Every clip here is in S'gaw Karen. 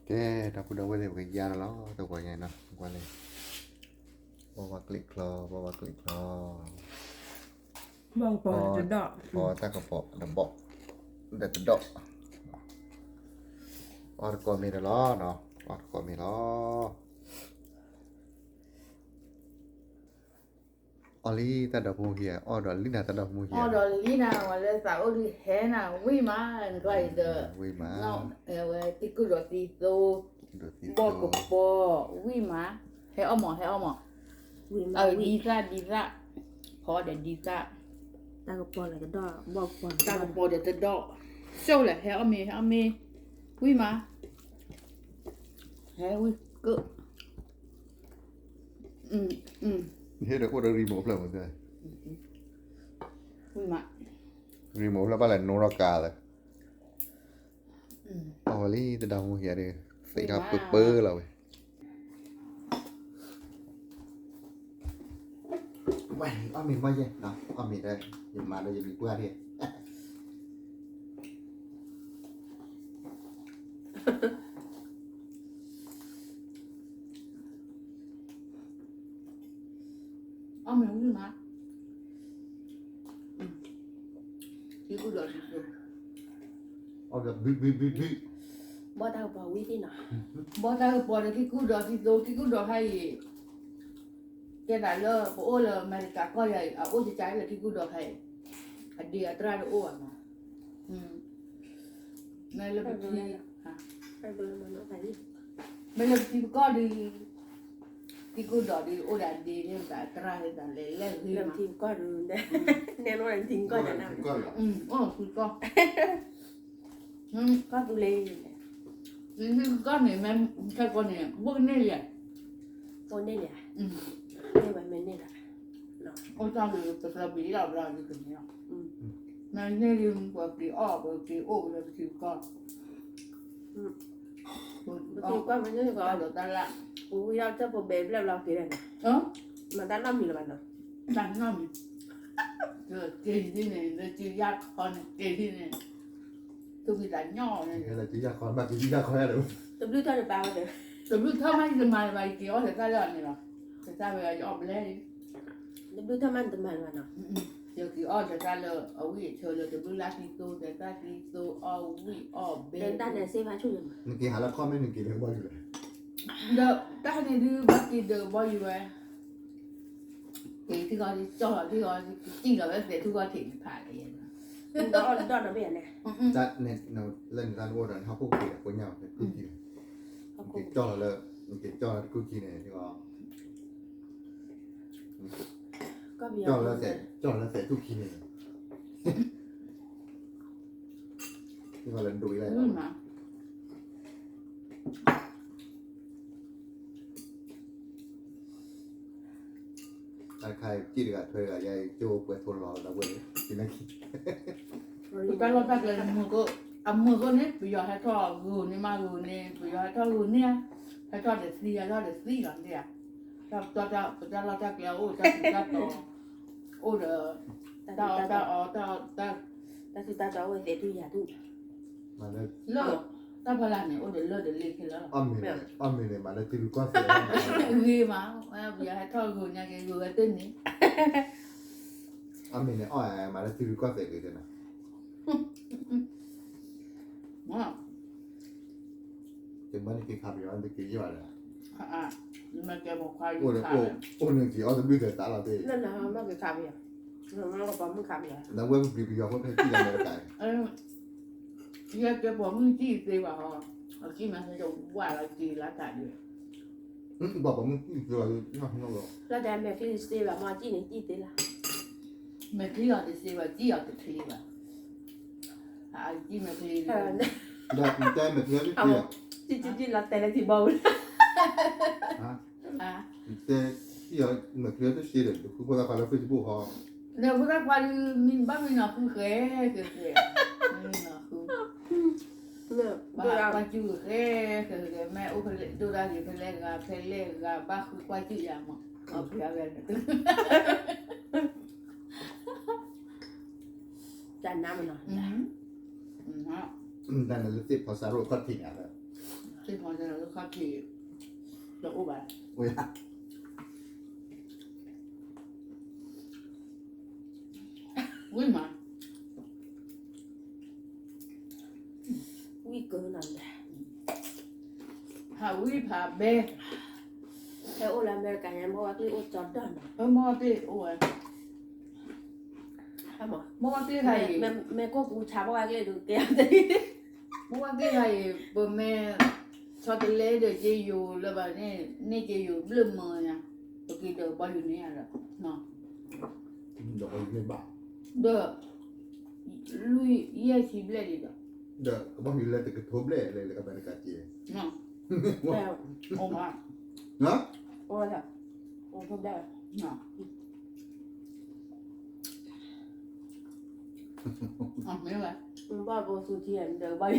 ကဲ ဒီပုၢ်ဒီဝဲၢ်သ့ၣ် ပကယါလီၤ တဝီညါနီၤ ကွၢ်န့ၣ် ဘီဝါကျံးချီ ဘီဝါကျံးချီ ဘီကပီၤတဒီး ဘီတၢ်ကပီၤတဘီ ဒီးတဒီး အီၣ်တကိးမ့ၤဒီးလီၤနီၤ အီၣ်တကိးမ့ၤလီၤ အီၣ်လံတၢ်ဒီဖိမိၢ်ခံဂၤ အီၣ်ဒီးလံနၤတၢ်ဒီဖိမိၢ်ခံဂၤ အီၣ်ဒီးလံနၤ ဝဲလၢသးအိၣ်ဒုးဟဲနၤ ဝံၣ်မး နကွၢ်အံၤဒီး ဝံၣ်မး ဝဲသံၣ်ကူၣ်ဒီးသံၣ်သိ ဘီကပီၤ ဝံၣ်မး ဟဲအီၣ်မး ဟဲအီၣ်မး အဒံသၣ်ဒံသၣ် ဖီဒီးဒံသၣ် တၢ်ကပီၤလၢတဒီး ဘီကပီၤ တၢ်ကပီၤဒီးတဒီး ဆိၣ်လဲၣ် ဟဲအီၣ်မ့ၤ ဟဲအီၣ်မ့ၤ ဝံၣ်မး ဟဲဝံၣ်ကၢ ဟ့ၣ်ဒီးအိၣ်ဒီး remote ဖျၢၣ်မး remote ဖျၢၣ်ဘၣ်လဲၣ် နိထီၣ်ကါလၢ အီၣ်ဝဲလံ တၢ်ဒီဖိမိၢ်ခံဂၤဒီး သ့ၣ်ထီၣ်ပၢပၢလီၤဝဲ ဝဲအီၣ်မ့ၤမီၢ်ယဲၢ် အီၣ်မ့ၤဒီး ယမၤဒီးယမံၤပှၢ်ထံၣ် အီၣ်မ့ၤဝံၣ်မး သံၣ်ကူၣ်ဒီးသံၣ်သိ အီၣ်ဒီးဘုဘုဘုဘု ဘီတၢ်ကပီၤဝံၣ်သ့ၣ်နီၤ ဘီတၢ်ကပီၤဒီးသံၣ်ကူၣ်ဒီးသံၣ်သိ သံၣ်ကူၣ်ဒီးခါအံၤ ကဲသးလၢပအိၣ်လၢအမဲရကၤကီၢ်ယၤအံၤ အအိၣ်ကကါလၢသံၣ်ကူၣ်ဒီးခါအံၤ အဒ့အတြၣ်တအိၣ်ဘၣ်မး မ့ၢ်လၢပထံ မ့ၢ်လၢပထံပကီၢ်ဒီး သံၣ်ကူၣ်ဒီးဒီးအိၣ်ဒီးအဒ့န့ၣ် ပသးတြၣ်န့ၣ် ပသးလဲၤလဲၤဂ့ၤမး လၢပထံပကီၢ်ဒီး နဲနအိၣ်ဒီးထံပကီၢ်န့ၣ် အိၣ်ဒီးထံပကီၢ် ကီၢ်သူလ့ၤ ထံပကီၢ်န့ၣ် မ့ၢ်ခဲကိာ်န့ၣ် ဘိၣ်န့ၢ်လံ ဘိၣ်န့ၢ်လံ မ့ၢ်ဝဲမ့ၢ်န့ၢ်လံ အိၣ်တၢ်လၢပသးဘံလီၤဘျီဒ်ကန့ၣ်လီၤ မ့ၢ်န့ၢ်လံ ပက့ၤအီၣ် ပက့ၤအိၣ်လၢပထံပကီၢ် ပထံပကီၢ်မ့ၢ်န့ၢ်ကီး တၢ်ဒီးတၢ်လၢ ပဝံယီၢ်တၢ်ဖိဘဲဘျဲၣ်ဘျီက့ၤဒီးန့ၣ် မ့ၢ်တၢ်နီတမံၤလၢၤဘၣ်နီၤ တၢ်နီတမံၤ က့ၤဒ်န့ၣ် လၢက့ၤယၢ်ခီန့ၣ် က့ၤဒ်န့ၣ် သူၣ်ဖှံသးညီန့ၣ် လၢက့ၤယၢ်ခီ ဘၣ်က့ၤယၢ်ခီယၤဒီး တဘျုးထီၣ်တဘၣ်ဝဲဒီး တဘျုးထီၣ်မး ယတမၤလၢၤဘၣ် ယက့ၤအီၣ်ဒီးတၢ်လၢအီၤန့ၣ်လီၤ ကစၢ်ဝဲယအီၣ်ဘျဲၣ် တဘျုးထီၣ်မး နတမၤလၢၤဘၣ်နီၤ ယက့ၤအီၣ်ဒီးတၢ်လၢအဝံၣ်အဆၢလၢတဘျုးလါသံသိ ဒီးတၢ်သံသိ အီၣ်ဝံၣ်အီၣ်ဘဲ တၢ်န့ၣ်စ့ဖးဆူၣ်န့ၣ်မး နက့ၤဟးလၢခီမ့ၢ်နက့ၤလၢကဘီယူၤလဲၣ် ဒီးတၢ်န့ၣ်ဒုးဘၣ်က့ၤဒီးကဘီယူၤဝဲ က့ၤထံဂီၤကၠီၣ်လီၤထံဂီၤ ကစံၣ်လီၤဝဲသဲးထူၣ်ဂီၣ်ထံးန့ၣ်ဖးလၢယဲန့ၣ် ဒီးအီၣ်ဒီးဒီးဘ့ၣ်ယၤန့ၣ် လၢနတၢ်နအိၣ်ဒီးနဟီၣ်ခိၣ်က့ၤဒီးကိညၢ်ဝဲ ထံဂီၤ ကၠီၣ်လီၤလၢ နက့ၤကၠီၣ်လီၤတကူၣ်ခံန့ၣ် ထံဂီၤ ကၠီၣ်လီၤလၢသဲးထူၣ်ခံန့ၣ် ထံဂီၤလၢဒိးအံၤလၢ တၢ်တခါအံၤ ကံၣ်တဂၤထွဲတဂၤ ယဲအံၤ ကၠိပှဲၤထိလီၤဒီးဝဲ က့ၤလၢခံ ပတၢ်လီၢ်တၢ်ကျဲ အမုာ်ကိးန့ၣ် ပယီၤဟဲထီၣ်ဂုာ်န့ၢ်မးဂုာ်န့ၣ် ပယီၤဟဲထီၣ်ဂုာ်န့ၢ် ဟဲထီၣ်ဒီးသံ ဟဲထီၣ်ဒီးသံလီၤန့ၣ်ဧါ ပတၢ်လီၢ်တၢ်ကျဲအိၣ်တၢ်ထူးတၢ်တီၤ အိၣ်ဒီး တၢ်အီၣ်တၢ်အီ တၢ်ထူးတၢ်တီၤအိၣ်သဲးထူၣ်ယၤထူၣ် လၢ တၢ်ဖီလာ်န့ၣ် အိၣ်ဒီးလၢဒီးလ့ခဲလၢာ်လီၤ အီၣ်မ့ၤန့ၣ် မၤလၢတံၤဂုၤကီၢ်သဲး ဂ့ၤမး ပယီၤဟဲထီၣ်ဂုာ်ညါက့ၤဂုာ်ဝဲတန့ၢ် အီၣ်မ့ၤန့ၣ် အီၣ်မၤလၢတံၤဂုၤကီၢ်သဲးဂ့ၤသ့နီၤ တမ့ၢ်နက့ၤခးပယီၤ နတက့ၤယဲၢ်ဘၣ်ဒီး အိၣ်နက့ၤအီၣ်တဘျုးသဲးသးလီၤသ့ လၢနမ့ၢ်က့ၤခးပယီၤ နဝဲပပျံၤပယီၤဖိ ဖဲကံၣ်လၢအမဲရကၤ ယကဲပိာ်မုၣ်ကံၣ်သ့ဘၣ်ဟီ အကံၣ်မ့ၢ်ဟဲတဝၢ်လီၤက့ၤလၢတၢ်ဒုး ပှၤပိာ်မုၣ်ကံၣ်သ့ဘၣ် လၢတၢ်မဲာ်ချံတသ့ဘၣ် မ့ၢ်ကံၣ်န့ၣ်ကံၣ်သ့လီၤ မဲာ်ချံအီၤတသ့ဘၣ် ကံၣ်အီၤတချ့ဘၣ် အကံၣ်မဲာ်ချံ ဒီးမဲာ်ချံတချ့ဘၣ် ကံၣ်ကံၣ်ကံၣ်လီၤတဲလၢထံဘီဝဲ တဲ မဲာ်ချံတသ့ဒီး တဃုဖိသၣ်ခွါလၢ Facebook ဟီ ဒီးဖိသၣ်ခွါဒုး မ့ၢ်ဘၣ်မံနီၤဃုဃဲဃဲဃဲ မံနီၤဃု ဘၣ်ကွၢ်စူၣ်ဃဲဃဲဃဲ မ့ၢ်အိၣ်ဖဲလဲၣ်ဒိၣ်ဒၣ်ဂ့ၤ ဖဲလဲၣ်ဂၤ ဖဲလဲၣ်ဂၤ ဘၣ်ဃုကွၢ်စူၣ်ယၤမး အီၣ်ဖဲအဂၤ တၢ်နါမနီၤ တၢ်နါလၢသ့ၣ်ဖီစါရိၣ်ခီၣ်ထံးန့ၣ် သ့ၣ်ဖီစါ က့ၤ, တအိၣ်ဘၣ်, ဝံၤမး, ဝံၤကၢနၤလဲၣ်, ဖးဝံၤဖးဘဲ, ဟဲအိၣ်လၢအမဲရကၤညါ မိၢ်ဝဲကျ့အိၣ်ကၠီဒီၣ်နီၤ, မိၢ်ဝဲကျ့အိၣ်ဝဲ, မိၢ်ဝဲကျ့ခါအံၤ, မ့ၢ်ကိၢ်ပူၤဆါမိၢ်ဝဲကျ့ဒုးကဲ, မိၢ်ဝဲကျ့ခါအံၤ ပမ့ၢ် ဆီတလဲဒီးက့ယိၤလၢၤဘၣ်န့ၣ် န့ၢ်က့ယိၤဘျၢၣ်မၢညါ, ပက့ၤဒီးကဘီယူၤန့ၣ်ယါဒီး, ဒီး လွံၢ်ယဲၢ်ဆံဘျဲၣ်ဒံးဒီး, ဒီးကဘီယူၤလဲၤတကထိဘျဲၣ်လဲၤလၢအမဲရကၤက့, အိၣ်မး, အိၣ်, အိၣ်ဘျဲၣ်, မ့ၢ်ဝဲ, ဘၣ်ဘိသူထံဒီးဘၣ်,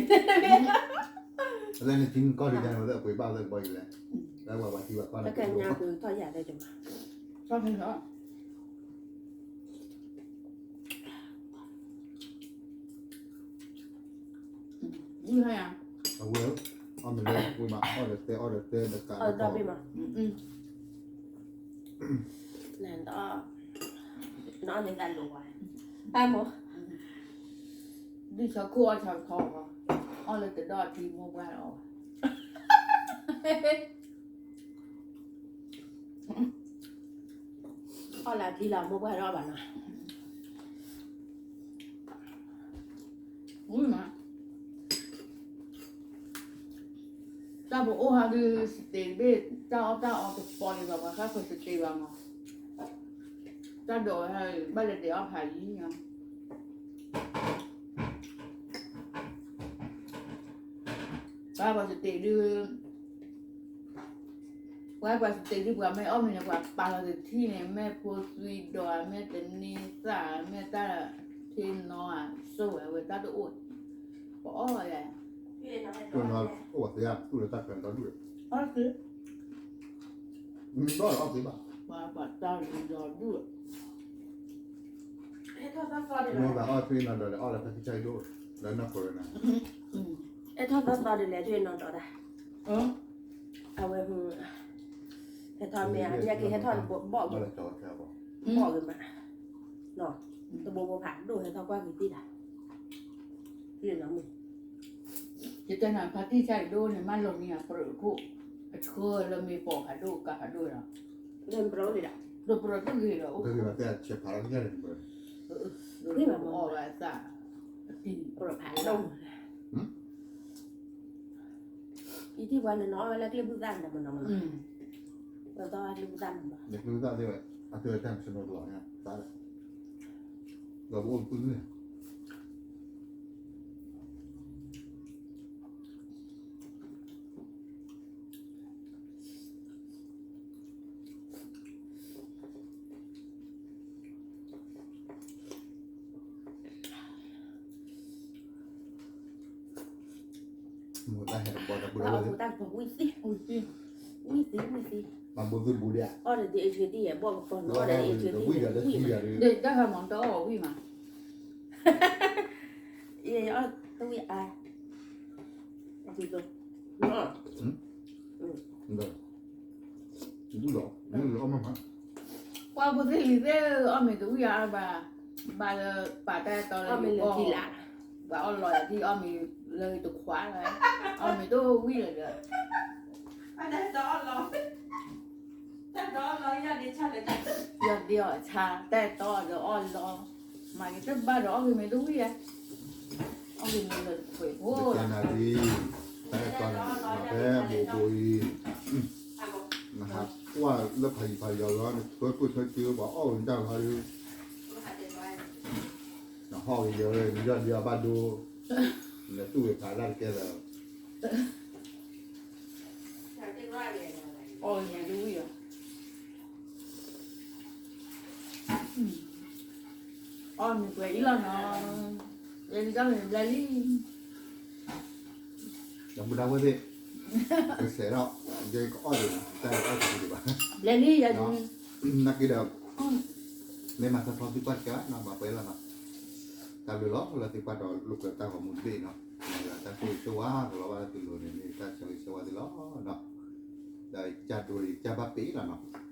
လၢနထံကီၢ်ဒ်လဲၣ် ဝဲသ့ၣ်ပှ့ၤဘၣ်ဝဲသ့ၣ်ကဘီယူၤလဲၣ်, လၢပှၤပှၤထံပှၤကီၢ်န့ၣ်, ကဲညါပှ့ၤထီၣ်ယၤလဲၣ်ကမး, ထီၣ်ဖဲလီၤ ဝံၤဟါယၤ, အဝဲ, အီၣ်မ့ၢ်လၢပှ့ၤမး အီၣ်ဒီးတဲ အီၣ်ဒီးတဲ တကးဒီးကီၢ်, နအီၣ်န့ၢ်သးလိၤဝဲ, ဘၣ်မိၢ်, ဒုးဆီခိၣ်အီၣ်ဆီခီ, အီၣ်လၢတဒီၣ်အထံမိၢ်ပှၢ်လီၤ, အီၣ်လၢအထံလီၤမိၢ်ပှၢ်တအီၣ်ဘၣ်နီၤ, ဝံၤမး တၢ်ပအိၣ်ဟးဒုး စတ့းတဘ့ၣ် တၢ်အီၣ်တၢ်အီတပီၤဒံးဘၣ် ပှၤဃၣ်ဃုာ်စတ့းဘၣ်မး, တၢ်ဒိးဝဲဟး ဘၣ်လဲၤဒဲးအီၣ်ဖးယံၤညါ, ပှၤပှၤစတ့းဒုး ပှၤပှၤစတ့းဒုး ပှၤမ့ၢ်အီၣ်မ့ၤန့ၣ် ပှၤပာ်လီၤတထံၣ်န့ၣ် မ့ၢ်ဖိသွံဒီး မ့ၢ်တနံၤသၣ် မ့ၢ်တၢ်ထ့နီဧါ စိဝဲ အဝဲတၢ်တအိၣ်, ပအီၣ်ယၤ, အိၣ်သ့ သူၣ်လၢတၢ်ကၢၤဒီဒူၣ်, အီၣ်သ့, ဘၣ်အီၣ်သ့ဘၣ်, ပှၤပှၤတၢ်လီၤဒီဒူၣ်, မိၢ်ဘၣ်အီၣ်သ့နီၢ်ဒီး အီၣ်လၢဖဲခံဆါဒိၣ်, လၢနီၢ်ခိရနၤ, အဲၣ်ထီၣ်သီသီဒ်လဲၣ် ထွံၣ်နီၢ်ဒီးဒၣ်, အဝဲ, ဟဲထီၣ်မ့ၢ်ဧါ ညၣ်က့ဟဲထီၣ်ဘီၣ်ဂ့ၤ, ဘီၣ်ဂ့ၤမး, တဘိဘိဖးဒိၣ်ဟဲထီၣ်ကွၢ်က့ၤသ့ၣ်တၢ်, ထွံၣ်နီၢ်မုၣ်, ယတဲနၤ ဖါတံၢ်ဆါအံၤဒိၣ်န့ၣ် မၢလီၤမံအပြၢးခိၣ်, အဆှၢလၢမ့ၢ်ပိာ်ဖးဒိၣ်ကါဖးဒိၣ်ဒီး, လၢပြၢးလံဒီး, ဒီးပြၢးတဂ့ၤဒီး, အိၣ်ဂ့ၤဘၣ်တဲဆဲးဖးလၢကယဲၢ်န့ၣ်, ဂ့ၤဘၣ်မ့ၢ်အီၣ်ဘၣ်အသး, ပြၢးဖးဒိၣ် ယထံၣ်ပှၤန့ၣ် နီၢ်အီၣ်ဝဲလၢကျ့ဘုၣ်သၣ်န့ၣ်မနီၤမနီၤ, ဝဲသီကျ့ဘုၣ်သၣ်မနီၤ, ကျ့ဘုၣ်သၣ်သ့ဝဲ, အသ့ဝဲတၢ်မဆနၢၣ်တလီၤညါ, သး, ဒီးပအိၣ်တပုၢ်န့ၣ်, မိၢ်တၢ်ဟဲတဘီတၢ်ပူၤလီၤ, ဝံၣ်သံ, ဝံၣ်သံ, မၤဘိသူၣ်ဘူးဒံး, အီၣ်ဒီးဒ်အ့ၣ်က့တံၢ်ယဲၢ် ဘီၣ်ကပီၤနီၤ, အီၣ်ဒီးအ့ၣ်က့တံၢ်ယဲၢ်, ဒ်တၢ်ဟဲမၤတအီၣ်ဝံၣ်မး, အီၣ်တဝံၣ်အါ, ဒ်သိး, ဒ်သိး, ပှၤဖိသ့ၣ်လံၤသ့ၣ် အီၣ်မ့ၤတဝံၣ်အါဘၣ်, ဘၣ်လၢပာ်တၢ်အဲၣ်တီလၢယဂီၢ်, ပှၤအီၣ်လီၤယၤဒ်အီၣ်မ့ၤလၢတခွးလၢ, အီၣ်မ့ၤတဝံၣ်လၢၤဒီး, ယီၢ်ဒ့အီၣ်ဆါ တၢ်အဲၣ်တီဒီးအီၣ်လီၤ, မၤက့ၤတဘၣ်ဒီးအီၣ်ဂ့ၤမ့ၤတဝံၣ်ဧါ, အီၣ်ဂ့ၤမ့ၤလၢတခွဲးဖိလီၤ, တၢ်အဲၣ်တီန့ၣ် မၤဖဲဘိးဘိးအံၤ နဟးကွၢ်လၢဖးယံၤဖးယီၤလီၤ နထွဲကွၢ်ထွဲစ့ပှၤအီၣ်ဝဲတၢ်လီၤဒီး, နဟီၣ်ကယီၤ နယီၢ်ဒ့အီၣ်ဘၣ်ဒိ, နတူၢ်ဝဲဖးလၢ်တကဲလၢာ်, အီၣ်မ့ၤတဝံၣ်ဧါ, အီၣ်မ့ၤပှဲၤအံၤလီၤနီၤ, ယဲဒ်တၢ်မ့ၢ်ဘျဲလံ ဒီပုၢ်ဒီဝဲၢ်သ့ၣ်, ကဆဲးထီၣ်, ယကအီၣ်ဒံး, တၢ်အီၣ်တဒံးဘၣ်, ဘျဲလံယၤ, နာ်က့ဒီး, မ့ၢ်မၤထီထီသုကွၢ်တကဲဘၣ်နီၤ မၤပှဲၤလီၤနီၤ, တၢ်ဘျုးလီၤ လၢသုကွၢ်ဒီးလိာ်ကွဲတၢ်ဂီၤမူတဘ့ၣ်နီၤ, မၤလၢ တၢ်ဆိၣ်ဂ့ၤဆိၣ်ဝါကလီၤဘၣ်လၢသုလိၤန့ၣ် မ့ၢ်တၢ်ဆိၣ်ဂ့ၤဆိၣ်ဝါသုလီၤ. ဒီးယကစၢ်ဒိး ယကစၢ်ဘၣ်ပ့ၤလီၤနီၤ.